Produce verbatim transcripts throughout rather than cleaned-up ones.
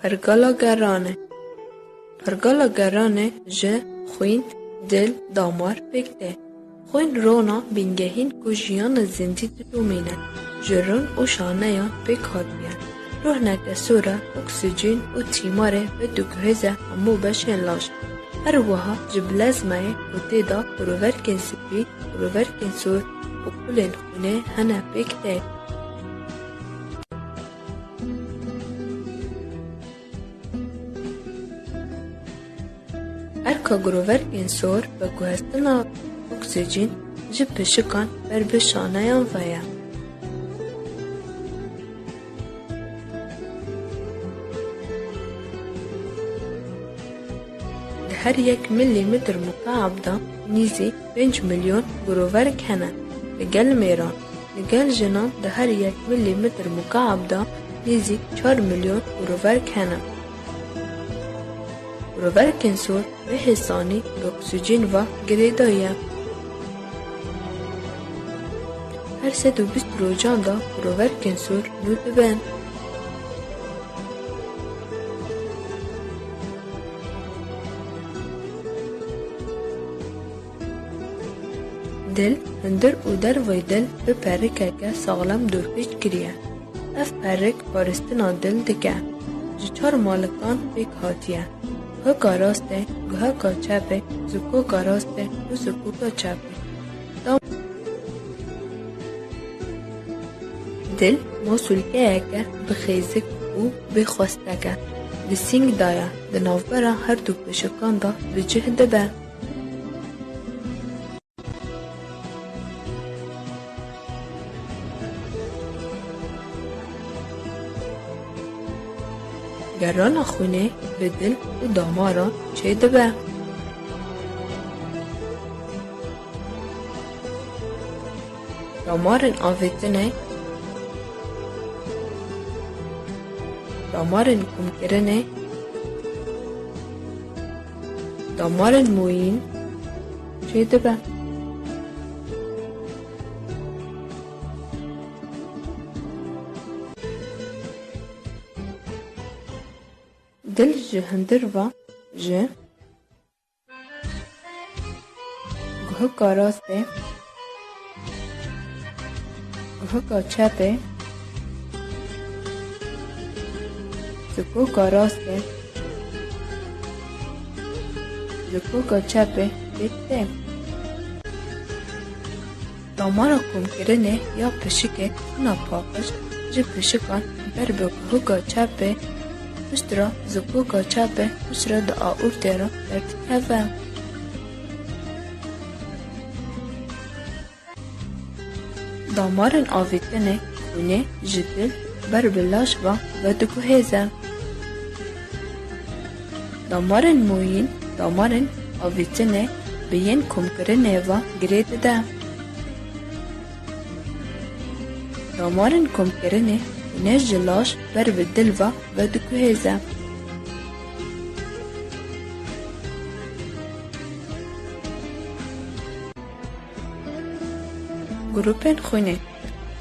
Pergala geranê. Pergala geranê ji xwîn, dil, damar pêk tê. Xwîn rona bingehîn ku jiyana zindî didomîne, ji rin û şaneyan pêk hatiye. Rohneke sor e, oksîjîn û tîmarê vediguhêze hemû beşên laş. Her wiha ji bilezmeyê ku tê de giroverkên spî, giroverkên sor û kulên xwînê hene pêk tê. Erka giroverkên sor veguhestina oksîjîn ji pişikan ber bi şaneyan ve ye. Di her yek milîmetr mukaab de nîzî pênc milyon giroverk hene. Li gel mêran, li gel jinan di her yek milîmetr mukaab de nîzî çar milyon giroverk hene. Giroverkên sor bi hêsanî bi oksîjîn ve girêdayî ye. Her sed û bîst rojan de giroverkên sor nû dibin. Dil, hundir û derveyê dil bi perikeke saxlem dorpêç kiriye. Ev perik parastina dil dike. Ji çar malikan pêk hatiye. Guheka rastê, guheka çepê, zikoka rastê û zikoka çepê. Tam Dil, masûlkeyeke bi xêzik û bi xwestek e. Di sîng de ye, di navbera her du pişikan de bi cih dibe. Gerana xwînê bi dil û damaran çêdibe. Damarên avêtinê, damarên komkirinê, damarên moyîn çêdibe. Dil ji hundir ve ji guhika rastê, guhika çepê, zikoka rastê, zikoka çepê pêk tê. Damara komkirinê ya pişikê hina paqij ji pişikan ber bi guhika çepê, piştre zikoka çepê, piştre di aortê re derdikeve. Damarên avêtinê xwînê ji dil ber bi laş ve vediguhêze. Damarên moyîn, damarên avêtinê bi yên komkirinê ve girê dide. Damarên komkirinê xwînê ji laş ber bi dil ve vediguhêze. Grûpên xwînê.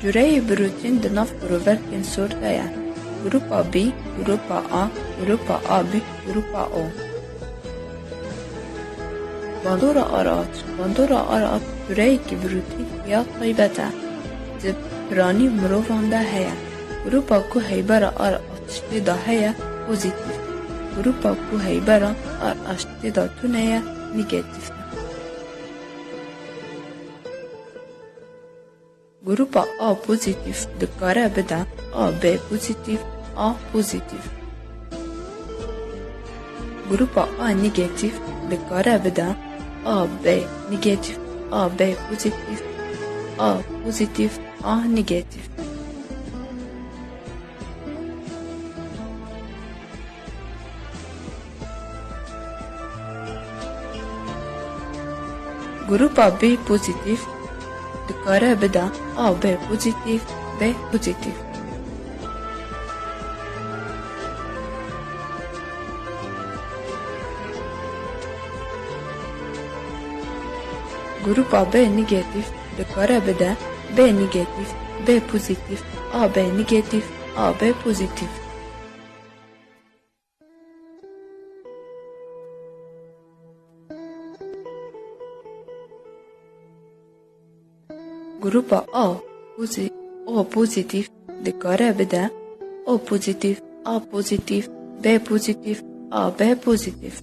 Cureyê birûtîn di nav giroverkên sor de ye. Grûpa B, grûpa A, grûpa A B, grûpa O. Bandora R H. Bandora R H cureyekî birûtîn ya taybet e. Di piranî mirovan de heye. Grûpa ku heybera R H tê de heye, pozîtîf. Grûpa ku heybera R H tê de tune ye, negatîf e. Grûpa A pozîtîf dikare bide A B pozîtîf, A pozîtîf. Grûpa A negatîf dikare bide A B negatîf, A B pozîtîf, A pozîtîf, A negatîf. Grûpa B pozîtîf dikare bide A B pozîtîf, B pozîtîf. Grûpa B negatîf dikare bide B negatîf, B pozîtîf, A B negatîf, A B pozîtîf. Grupa A pozi-, O pozîtîf dikare bide O pozîtîf, A pozîtîf, B pozîtîf, A B pozîtîf.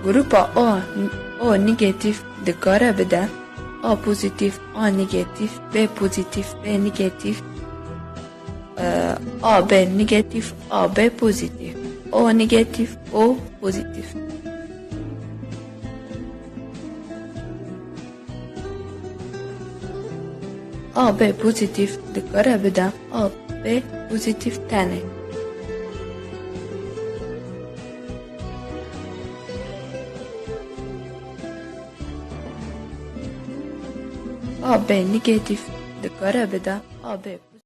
Grupa O, O negatîf dikare bide A pozîtîf, A negatîf, B pozîtîf, B negatîf, e, A B negatîf, A B pozîtîf, O negatîf, O pozîtîf. A B pozîtîf dikare bide A B pozîtîf tenê. A B negatîf dikare bide A B